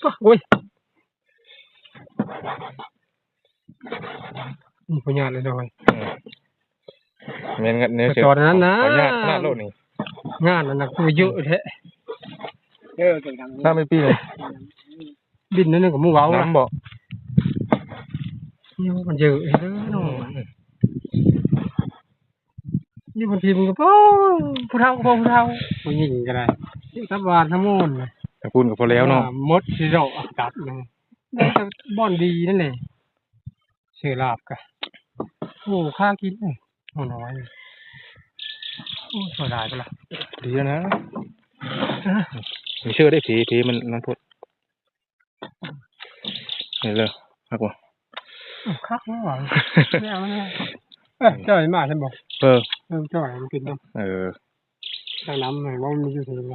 ปะ โอ้ย มีพยาธิเลยหน่อย อืม แม่นงัดเนี่ย ไปจอดอันนั้นนะ พยาธิขนาดโลดนี่ งานนั้นนะ คือเยอะแท้ เออ เก่งจัง ถ้าไม่ปีเลย บินนั่นนึงกับหมู่เว้านะ น้ำบ่ นี่มันเยอะเด้อเนาะ อืม นี่บางทีมันก็ โอ้ ผู้เฒ่าก็พอผู้เฒ่า ผู้หญิงก็ได้ นี่ตับหวานทั้งหมดนะ แต่คุณก็พอแล้วเนาะ อ่า หมดสิดอกตับนะ ได้แต่บ่อนดีนั่นแหละ เสือลาบกะ โอ้ ค่ากิน โอ้ น้อย โอ้ เสียดายไปละ ดีแล้วนะ มีเชื่อได้ผี ผีมันนั่นโพด นี่เลย คักบ่ คักบ่หวัง ไม่เอา ไม่เอา เอ้ย เจ้าเห็นหมาใช่บ่ เออ เออ เจ้าเห็นมันกินบ่ เออ ทางน้ำไหนว่ามันมีอยู่ที่ไหน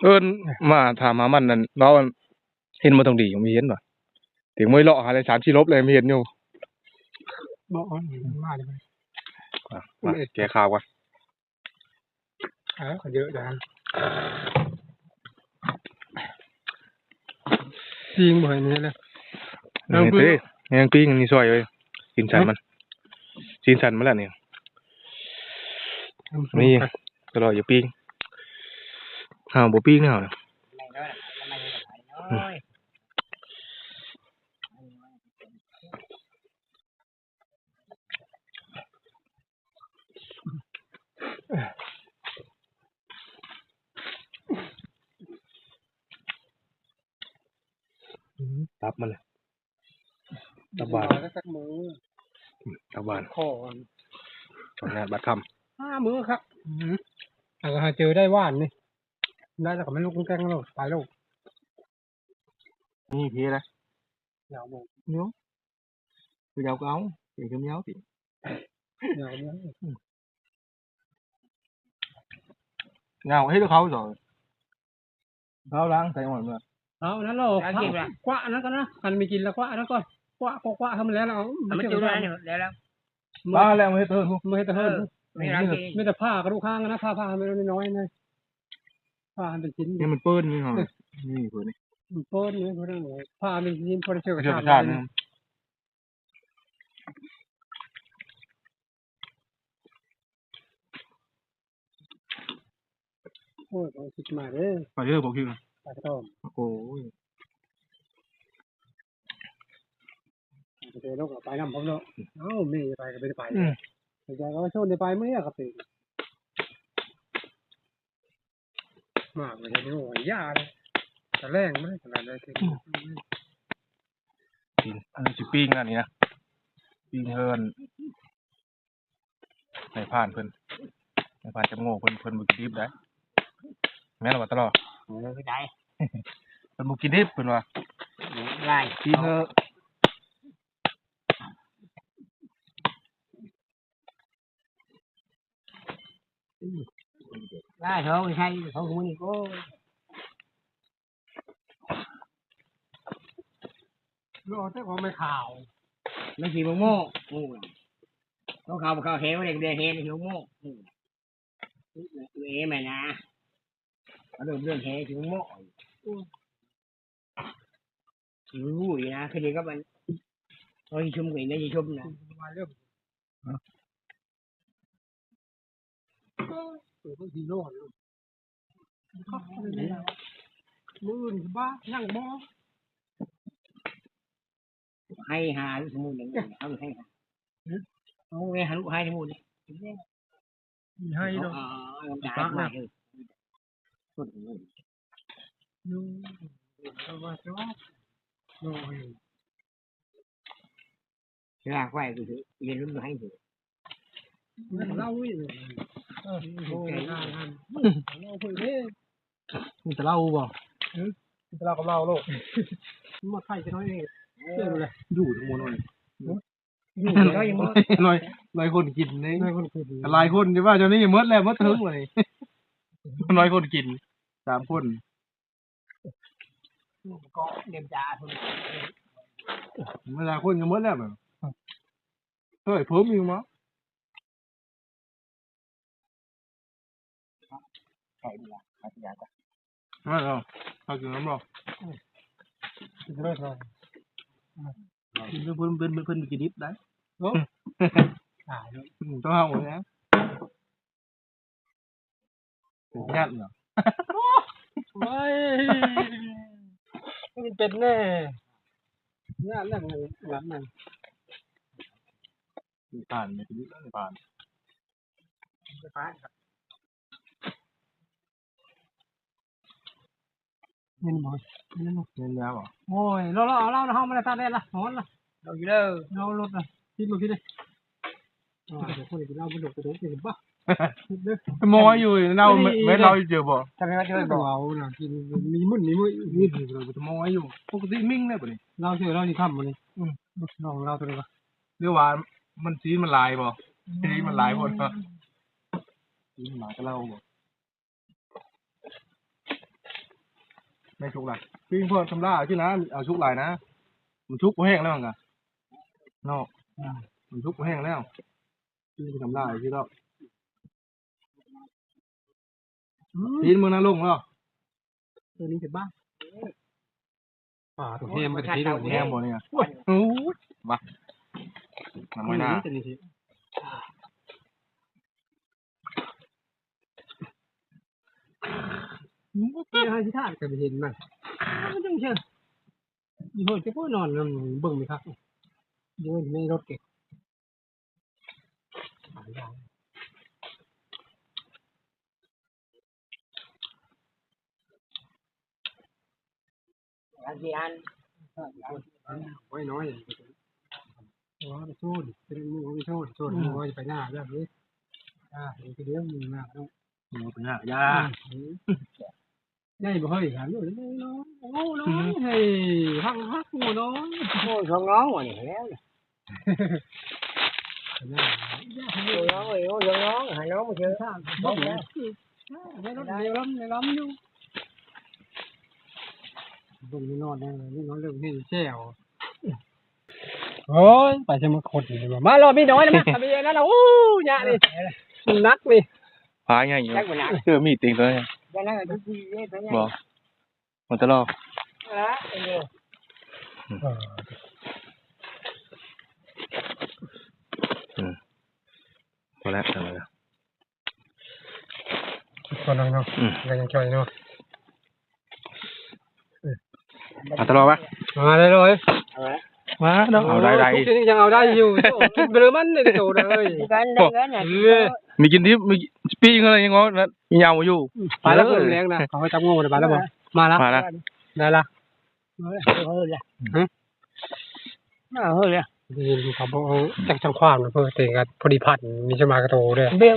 เอิ้นมาถามหามันนั่น เราอัน เห็นบ่ต้องดี มีเห็นบ่ ถึงมวยเลาะหาเลย สามสี่ลบเลย มีเห็นอยู่ บ่ เห็นมาเลย อ่ะ มาแก้ข่าวก่อน เออ เขาเยอะจัง จริงบ่เห็นนี่เลย นี่ เออ เต้ ยังปิ้งอันนี้ซอยเว้ย สีนสันมัน สีนสันมาแล้วนี่ นี่ ตลอดอย่าปิ้ง เฮาบ่ปิ้งแนวนะ ตับมันน่ะ ตับหวาน กินน้อยก็สักมื้อ ตับหวาน ขอ ขออนุญาตบัดคำ ห้ามื้อครับ อืม แล้วก็หาเจอได้หวานนี่ ได้แล้วก็ไม่ลุกแกล้งแล้ว ไปแล้ว นี่เพี้ยนะ ยาวบ่ เนาะ คือยาวก็เอา เสียงคือยาวสิ ยาวเนี่ย เงาให้เขาสอน เขาล้างใส่หมดเลย เอาอันนั้นเรา ล้างกินละ คว้าอันนั้นก่อนนะ คันไม่กินแล้วคว้าอันนั้นก่อน คว้า คว้า คว้าให้มันแล้วเราเอา เอามา มา จุ่ม จุ่ม ได้ แล้ว แล้ว แล้ว มาแล้ว ไม่ให้เติม ไม่ให้เติม เออ ไม่ล้างกิน ไม่แต่ผ่ากระดูกข้างนะ ผ่า ผ่าให้มันน้อยๆนะ ผ่าให้เป็นชิ้น นี่มันเปิ้ลนี่หรอ นี่เปิ้ลนี่ มันเปิ้ลนี่ เปิ้ลนี่ ผ่าเป็นชิ้น พอได้เชื่อม เชื่อม ชาติ ชาติ นะ โอ้ย ของคิดมาเด้อ ไปเด้อ บอกคิดนะ ไปต่อ โอ้ย ไปเด้อ ลูก ไปนำผมเนาะ เอ้า แม่จะไปก็ไม่ได้ไป อืม แต่ยายก็ว่าชวนได้ไป มื้อนี้ก็ไป มากเลย โอ้ย ยาเลย แต่แรงมันขนาดนั้น อืม ปิ้ง อันนี้สิปิ้งอันนี้นะ ปิ้งเฮิ่น นายพรานเพิ่น นายพรานจำโง่เพิ่น เพิ่นบ่กินดิบได้ แม่นบ่ตลอด เออ ได้ เพิ่นบ่กินดิบเพิ่นว่า ได้ กินเถอะ ได้ ท้องใช่ ท้องมื้อนี้ โอ้ย รอแต่ของไม่ขาว มันสิบ่โม่ โอ้ย ของขาวบ่ขาวแห บ่ได้เดือแห มันสิบ่โม่ โอ้ย เอ้ย แม่นะ เอาเรื่อง เรื่องแห สิบ่โม่ โอ้ย รู้อยู่นะ คือเดี๋ยวก็มัน เอาสิชมกันนะ สิชมนะ มาเรื่อง เออ เปิดบางทีโลดเลย มื้ออื่นบ้า ยังบ่ ให้หาลูกสมุนอย่างนี้ เอาให้หา หือ เอาไว้หาลูกให้สมุนนี่ มีให้ดอก อ๋อ เอาตายมาเถอะ สุดเลย อยู่ เอามาจ้ะ โอ้ย ลากไว้ก็คือเรียนรู้ให้เถอะ เล่าอีกเลย เออ โอ้ย เล่าเพิ่นเด้ มีแต่เหล้าบ่ เออ มีแต่เหล้ากับเหล้าโลก มาไข่จะน้อยเอง เออ เชื่อเลย อยู่ทั้งหมดเลย อยู่ได้ยังหมด น้อย น้อยคนกินนี่ น้อยคนกิน หลายคนที่ว่าเจ้านี่หมดแล้ว หมดถึงวันนี้ น้อยคนกิน สามคน ก็เรียนจาคน เวลาคนก็หมดแล้วแบบ เฮ้ย เพิ่มอีกมั้ง ใส่ดีละ ใส่ดีละ มาแล้ว เอากินน้ำบ่ กินด้วยกัน กินเพิ่น เพิ่น เพิ่น เพิ่นกินดิบได้ โอ้ ตายแล้ว อืม ต้องเอาหมดนะ เป็นญาติเหรอ โอ้ย มันเป็นแน่ ญาตินั่งหลังนั่ง ผ่านไหม ผ่าน ผ่านครับ เงินบ่ เงินบ่ เงินแล้วเหรอ โอ้ย เรา เราเอาเหล้านะ เฮามาได้ตากแดดละ ร้อนละ เอาอยู่เด้อ เอารถละ คิดมาคิดเลย อ่า เดี๋ยวคนอื่นกินเหล้า มันดกกระโดดกินบ้า คิดเด้อ มอยอยู่ เหล้า ไม่ ไม่เหล้าเจอบ่ ทำไมว่าเจอบ่ เอานะ กิน มีมึน มีมึน นี่เราจะมอยอยู่ ปกติมิ่งเลยบ่นี่ เหล้าเจอเหล้านี่ทำบ่นี่ อืม ลองเหล้าตัวนี้ปะ หรือว่ามันสีมันหลายบ่ สีมันหลายคนบ่ สีมันหลายก็เหล้าบ่ ไม่สุกละ ปิ้งพอชำระเอาที่นะ เอาสุกหลายนะ มันสุกพอแห้งแล้วมันกะเนาะ อ่า มันสุกพอแห้งแล้ว ปิ้งชำระเอาที่แล้ว อืม ตีนมึงนะลงแล้ว ตัวนี้จะบ้า อ่า ตัวแห้งมันจะตีน แห้งบ่เนี่ย โอ้ย โอ้ย มา น้ำไม่น่า อืม แต่นี่สิ มันก็เปลี่ยนให้ที่ท่านก็ไปเห็นมัน มันจังเชื่อ อีโหดจะพูดนอนนำเบิ่งไหมครับ อยู่ในรถเก๋ง อาเจียน ไว้น้อย อ๋อ ไปสู้ดิ เป็นหมู่ไปสู้ สู้หมู่ไปหน้าแบบนี้ อ่า เดี๋ยวทีเดียวมึงหน้าต้อง หมู่ไปหน้า อย่า อืม ใหญ่บ่เฮ้ย ถามอยู่เลย น้อง โอ้ น้อง อืม เฮ้ย พังพักหมู่น้อง โอ้ ช่องน้องว่ะนี่แล้วเนี่ย ไปหน้า โอ้ น้องเอ้ย โอ้ ช่องน้อง หาน้องมาเจอ ข้าง บอกแล้ว ในรถในลำในลำอยู่ เบิ่งนี่นอนได้เลย นี่นอนเรื่องนี่แซว โอ้ย ไปจะมาขดอยู่เลย มารอบนี้น้อยนะ มา ทำยังไงนั่นน่ะ โอ้ย ยะนี่ มันหนักนี่ พาไงอยู่ แจ็คมันหนัก เจอมีดติงตัวนี้ อย่างนั้นก็ทุกทีเอ้ย เป็นไง บอก มันตลอด อ่ะ เออ อืม พอแล้ว ทำไมล่ะ ตอนนั้นเนาะ อืม ยังยังจ่อยเนาะ เอาตลอดปะ มาได้เลย เอาไว้ มาเนาะ เอาได้ได้ ทุกทีนี่ยังเอาได้อยู่ โอ้ กินไปเลยมันเนี่ย โตนะเอ้ย กันได้กันน่ะ เออ มีกินดิบ มีปิ้งอะไรยังงอนะ มียาวอยู่ ไปแล้ว เออ คนแรงนะ เขาไปจับงูนะ ไปแล้วบ่ มาละ มาละ ได้ละ เออ เออ เออ ฮะ เอาเฮ้ยเลย นี่เขาบอกว่าจากทางขวางนะ เพื่อเตะกันพอดีพัน มีจะมากระโตด้วย เบล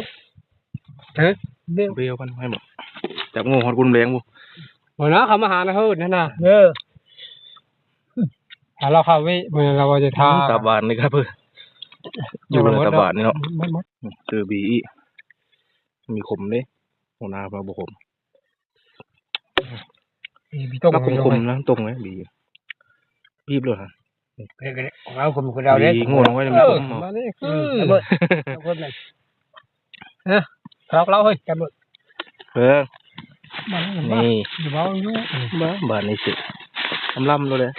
ฮะ เบล เบลกันให้หมด จับงูฮอดกุนแรงบุ โอ้ยนะ เขามาหานะเฮ้ยนั่นน่ะ เออ หาเราคาเวะ เมื่อเราจะทา ตับหวานเลยครับเพื่อ อยู่เลยตับหวานนี่เนาะ หมดหมด เจอบีอีก มีขมเด้ หัวหน้าเราบ่ขม มีต้ม แล้วขมๆนะ ต้มไว้ดี บีบเลยฮะ เอาขมคือเราเด้ บีบง่วนไว้แล้วมันขม เออ มานี่ อืม ระเบิด ระเบิดเลย เออ ล็อกเราเฮ้ย ระเบิด เออ มานี่ นี่ อยู่บ้านอยู่ บ้าน บ้านนี่สิ ลำๆเลย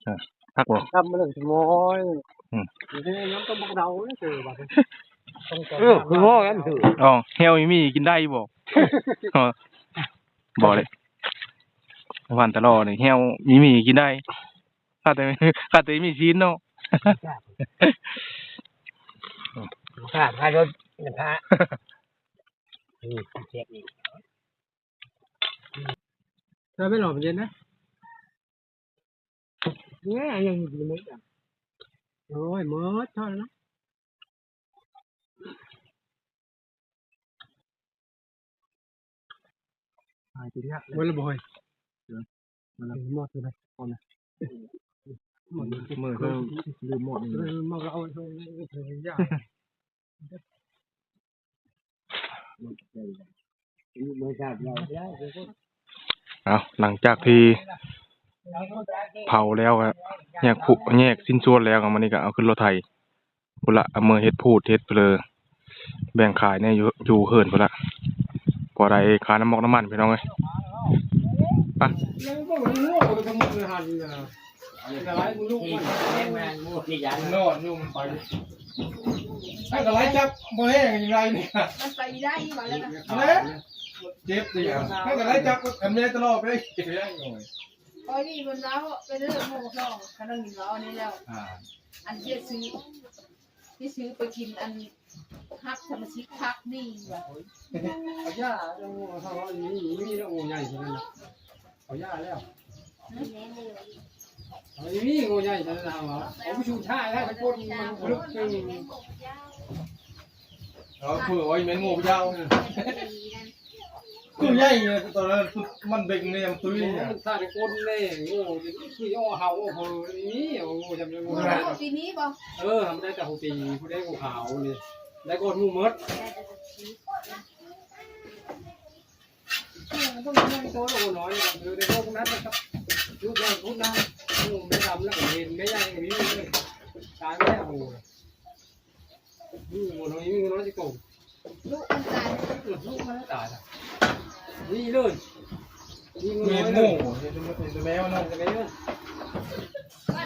อ่ะ พักบ่ ทำมาหนึ่งชั่วโมง อืม เดี๋ยวนี้น้ำต้มผักเดาเนี่ยเจอว่ะ เออ คือห้องนั้นคือ อ๋อ แฮวมีกินได้บ่ อ๋อ บ่เลย วันตลอดนี่ แฮวมีมีกินได้ ข้าแต่ ข้าแต่มีซีนเนาะ ข้าพาโดนพา อืม เจ็บนี่ เธอไม่หลอกมันเย็นนะ เนี่ยยังอยู่ในนี้อ่ะ โอ้ย หมดเท่านั้นนะ หายไปเนี่ย เว้ยละบ่อย เดี๋ยว มันละ หมดเลย ก่อนนะ หมดเลย เมื่อเขาลืมหมดเลย เออ หมดแล้วเอาไปเลย เออ ยาก เอา หลังจากที่เผาแล้วอะ แยกผุ แยกชิ้นส่วนแล้วอะ มื้อนี้ก็เอาขึ้นรถไถ พุ้นละ เอามือเฮ็ดพูดเฮ็ดเพลอ แบ่งขายเนี่ยอยู่ อยู่เฮือนพุ้นละ พอได้ค่าน้ำมอกน้ำมันพี่น้องเอ้ย ไป นอนอยู่มันไป ให้กระไรจับบ่แห้งยังไงเนี่ย มันไปได้อีกวันแล้วนะ เนี่ย เจ็บดิ ให้กระไรจับกับแม่ตลอดไป เจ็บยังไง คอยนี่มันเล่าไปเรื่อย หมู่สอง คันนึงเล่านี่แล้ว อ่า อันที่ซื้อ ที่ซื้อไปกินอันฮักสมาชิกพักนี่ว่ะ เอาย่า เอา เอา เอา นี่ นี่ นี่ โอ้ ใหญ่ขนาดนั้น เอาย่าแล้ว เอา นี่ โอ้ ใหญ่ขนาดนั้น เอา เอาผู้ชูชายแล้ว ไปปล้นมันลึกจริง เอาเผื่อไว้แม่งูยาว ตัวใหญ่เนี่ย ตอนนั้นมันเบ่งเนี่ย มันตุ้ยเนี่ย มันสร้างคนแน่ โง่ นี่คือเอาเห่า เอาเห่า นี่ โอ้ จำได้บ่ เห่าปีนี้บ่ เออ ทำได้แต่หัวปี ผู้ได้หัวขาวนี่ ได้โกนหมู่หมด มันต้องมีตัวโลน้อย เออ ได้พวกนั้นนะครับ ลูกใหญ่พุ้นนะ โอ้ ไม่ดำแล้วก็เห็น ไม่ใหญ่ก็มีเลย ตายไม่ได้ โอ้ นี่หมู่น้อย นี่หมู่น้อยสิโกง ลูกมันตาย ลูกมันตายน่ะ นี่เลย นี่หมู่ แม่ น้อย หมู่ เลย เห็นแต่แมวเนาะ แต่แมว บ้าน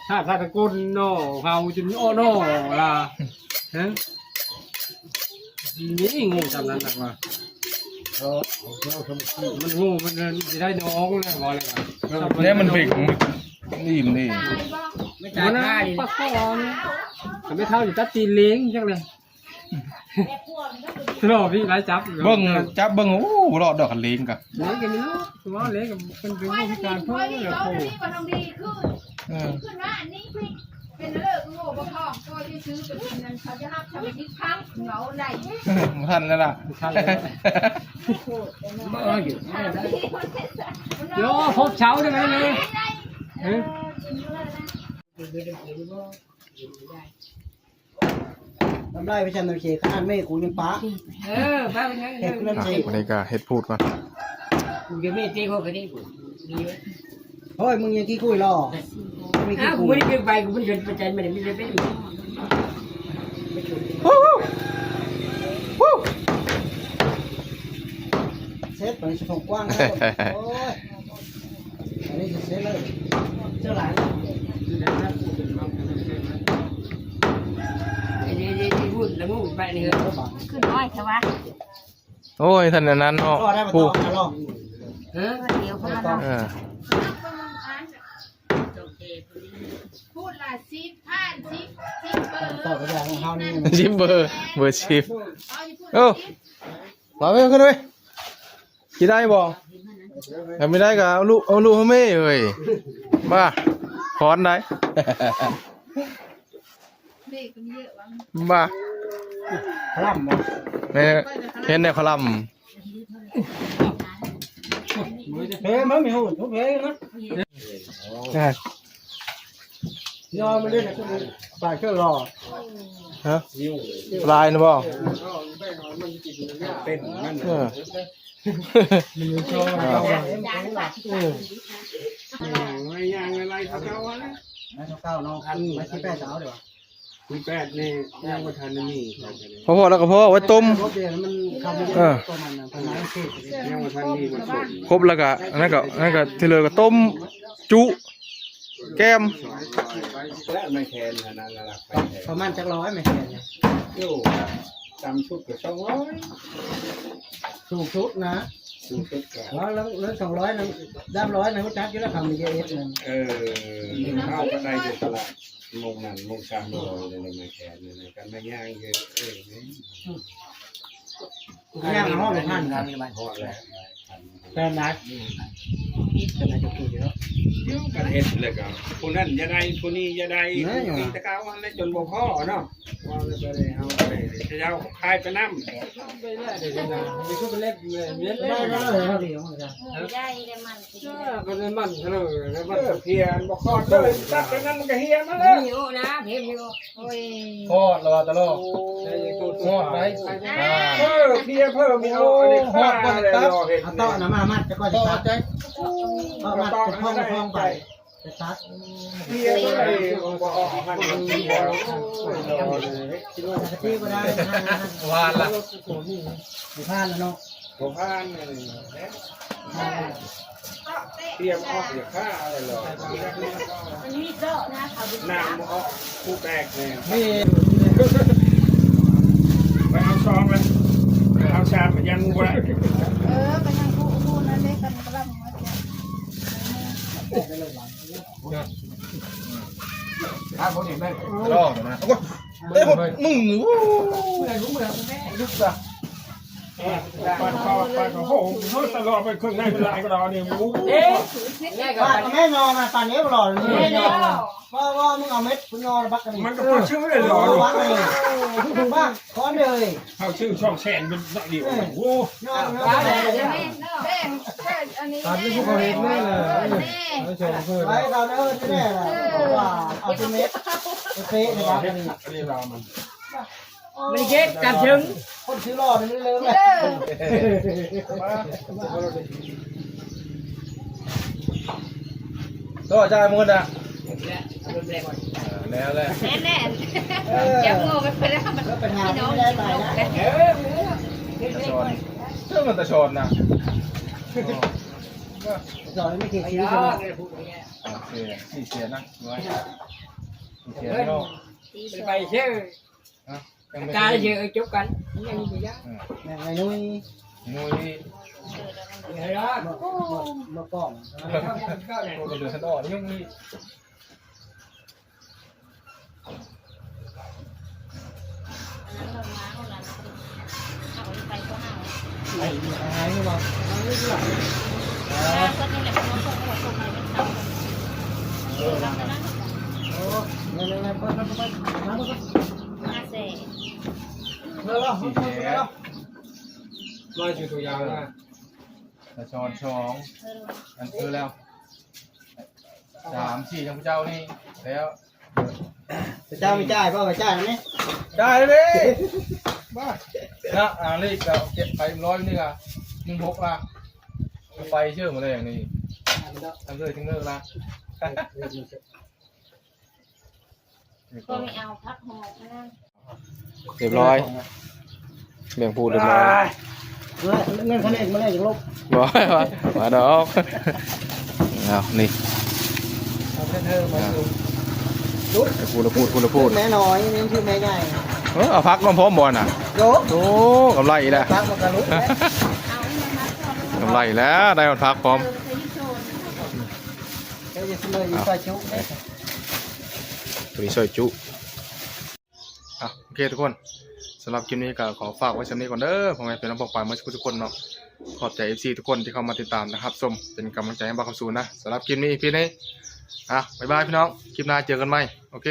ถ้าถ้าตะโกนนอเฮาจนอ้อนอล่ะฮะนี่งูจำนั้นตักมามันงูมันจะได้น้องแล้วบอกเลยว่า เนี่ยมันเบ่งมันอิ่มนี่ ไม่จ่ายค่าดิ ปลาคอนแต่ไม่เท่าอยู่ตัดตีนเลี้ยงจังเลยรอพี่ไล่จับ เบิ่งจับเบิ่งโอ้บ่รอดดอกคันเลงกะ เลี้ยงกันไม่รู้ตัวเลี้ยงกันเป็นเป็นผู้พิการเพิ่มเลยโอ้ เออ เป็นเลิกโง่บ่พอก็จะซื้อไปกินนั่นเขาจะหักทำให้คิดพังเหงาไหล บ่ทันแล้วล่ะ ท่านเลย เอออยู่ โยพบเช้าได้ไหมเลยเฮ้ย ทำไรไปชันโอเคขนาดแม่กูยังปะ เออบ้าเป็นไง เห็ดกูนั่นสิ วันนี้ก็เฮ็ดพูดก่อน กูจะไม่ตีเขาก็ได้กู เฮ้ยมึงยังขี้คุยหรอไม่ อ้า ขี้ วกู คุ ไม่ ย ได้เป็นไปกูไม่ได้เป็นประจันมันไม่ได้เป็น เซ็ตไปสองกว้างแล้วโอ้ยอันนี้เซ็ตเลยเจ้าหลาน ไอ้นี่นี่ที่พูดแล้วมึงไปนี่เหรอ ขึ้นน้อยใช่ปะ โอ้ยท่านอันนั้นเนาะ ก็ได้มา ผู้ ต่อกันหรอ เออ เดี๋ยวเขามาลอง เออ พูดละสิบพันสิบสิบเบอร์ ต่อกันอย่างของเขานี่ สิบเบอร์เบอร์สิบ เอาอยู่พูด เออ สิบ มาไปขึ้นไปที่ได้บ่ถ้าไม่ได้ก็เอาลูกเอาลูกให้แม่เอ้ยบ้าขอนได้ เบรกมันเยอะวะ บ้า พลัม แม่เห็นในคอลัมน์ เฮ้ยมันมีหูทุกเพลงนะ อ่ะ ยอมมันเล่นนะปลายเครื่องรอ ฮะลายนะบ่ เป็นมัน เออ มันชอบ เอา เรา ไป ไม่ย่างอะไรเขาเจ้านะ เก้าน้องอันไม่ใช่แป้งสาวเดี๋ยว คุณแปดนี่ยังมาทันนี่ พอพอแล้วก็พอไว้ต้ม รถเดียวมันคำมัน เออ ประมาณนั้นประมาณสี่สิบ ยังมาทันนี่มันสด ครบแล้วก็นั่นก็นั่นก็ที่เหลือก็ต้มจุแกม และไม่แคนขนาดนั้นละไปแคน ประมาณจักร้อยไม่เกินเนี่ย อยู่ตามชุดก็สองร้อย สูงสุดนะ สูงสุดก็ แล้วแล้วแล้วสองร้อยนะด้ามร้อยนะจักอยู่แล้วทำมีเยอะเอสนั่น เออเข้าก็ได้ในตลาดมงนั้นมงสามโลเลยไม่แคนเลยกันไม่ย่างเยอะเออ ย่างห้องพันครับ พอแล้ว เป็นไงเป็นไงจะกินเยอะ เดี๋ยวกันเห็นเลยก็ผู้นั้นจะได้ผู้นี้จะได้ตีตะกาวอะไรจนบ่พอเนาะว่าเลยก็เลยเอาไปเจ้าขายไปน้ำ ได้แล้วเลยครับ ได้เลยมัน ก็เลยมันเถอะแล้วมันเพียนบ่คอดเลยตัดไปนั่นมันก็เฮียมาแล้ว มีโอ้นะเห็นอยู่ โอ้ย ทอดระวังตะลอ ทอดไป อ่า เออเพียเพิ่มมีเอาอันนี้ข้าอะไรรอเห็น เอาต่อนะมามัดจะก่อน ต่อ ตัด ใจ ก็มัดจะพองพองไปจะตัด เพียเพิ่มบ่ออกหัน คิดว่าจะที่ก็ได้ หวานละ อยู่พลาดแล้วเนาะ บ่ผ่านเลย เตรียมออกอย่าฆ่าอะไรหรอก มันมีเจาะนะเขาเป็น น้ำออกผู้แตกเนี่ย นี่ ไปเอาซองมันไปเอาชามมันยังงูไว้ เออก็ยังคู่คู่นั่นเลยกันกระลำมาเจาะ ตะลอนะโอ้ยเอ้ยพวกมึงโอ้ย ปัดคอปัดคอโอ้โหตลอดไปเครื่องในเป็นลายก็รอเนี่ยโอ้โห เอ๊ะแม่ก็ ปาดแม่นอนมาปาดเนี้ยหล่อเลยว่าว่ามึงเอาเม็ดคุณนอนบักกัน มันก็พูดชื่อเลยหรอ บักเลยบ้าก้อนเลย เขาชื่อช่องแสนเป็นเดียวโอ้โห นอน แบ่งแบ่งอันนี้ ตัดลูกเขาเห็นแน่เลยไม่ใช่เพื่อน ไว้เราเดินแน่ว่าเอาที่เม็ดเป๊ะเลยครับ อันนี้เรามัน มันเย็ดจับถึง คนซื้อหล่อนี่เลย เออ ตัวจ่ายหมดอ่ะ และเอาไปแบกก่อน แล้วแหละ แน่แน่จับงอกันไปแล้วมัน แล้วไปหา พี่น้อง ไม่ได้ไปนะ เออ ตะชอนเชื่อมันตะชอนนะ สอนไม่เก่ง ไอ้ ชี ย วิต อ เล ด ย เนี่ยพูดอย่างเงี้ย เสียสี่เสียนะร้อยสี่เสียเนาะ ตีสอง ไปเชื่อ ฮะยังไม่ กาเชื่อจบกันยังอยู่ยาก อืม ยังไงนุ้ย นุ้ย เดี๋ยวนะ เมื่อเมื่อเมื่อกล้อง ก็เดือดร้อนยังมี อันนั้นเราล้างแล้วนะ เอาไปก็เอา ไอ้ไอ้นี่มา อ่า ก็นี่แหละ มันต้องส่งหัวส่งอะไรเป็นเต้ากัน เออ นั่งกันนะ โอ้ ไม่ไม่ไม่เปิดเปิดเปิดมาเปิด ห้าแสน เลิกแล้วเลิกแล้ว ร้อยสิบตัวยาวนะ ตะชอนสอง เออ อันคือแล้ว สามสี่ของเจ้านี่ แล้ว พระเจ้าไม่จ่าย พ่อไม่จ่ายอันนี้ จ่ายเลย บ้า นะ อ่า เลขเราเก็บไปร้อยนี่ละ หนึ่งหกละ ไปเชื่อหมดเลยอย่างนี้ ทำเลยถึงเลิกละ ก็ไม่เอาพักหอมนะ เรียบร้อย แบ่งพูดเรียบร้อย เออเงินคะแนนมาเลยจังลูก บ่ว่าว่าดอก เอานี่ เอาเพื่อนเธอมาดู พูดละพูด พูดละพูด แม่น้อยนี่คือแม่ใหญ่ เออ เอาพักร่วมพร้อมบ่น่ะ โยก โอ้ กำไรอีกแล้ว พักมันกระลุกแล้ว กำไรอีกแล้ว ได้มันพักพร้อม เดี๋ยวจะเสนออีกซอยจุ ตัวนี้ซอยจุ อ่ะ โอเคทุกคน สำหรับคลิปนี้ก็ขอฝากไว้ส่ำนี้ก่อนเด้อ พ่อแม่พี่น้องป้องปายเมื่อสักครู่ทุกคนเนาะ ขอบใจ เอฟซี ทุกคนที่เข้ามาติดตามนะครับ ชม เป็นกำลังใจให้บ่าวคำสูนนะ สำหรับคลิปนี้ อีพีนี้ อ่ะ บ๊ายบายพี่น้อง คลิปหน้าเจอกันใหม่ โอเค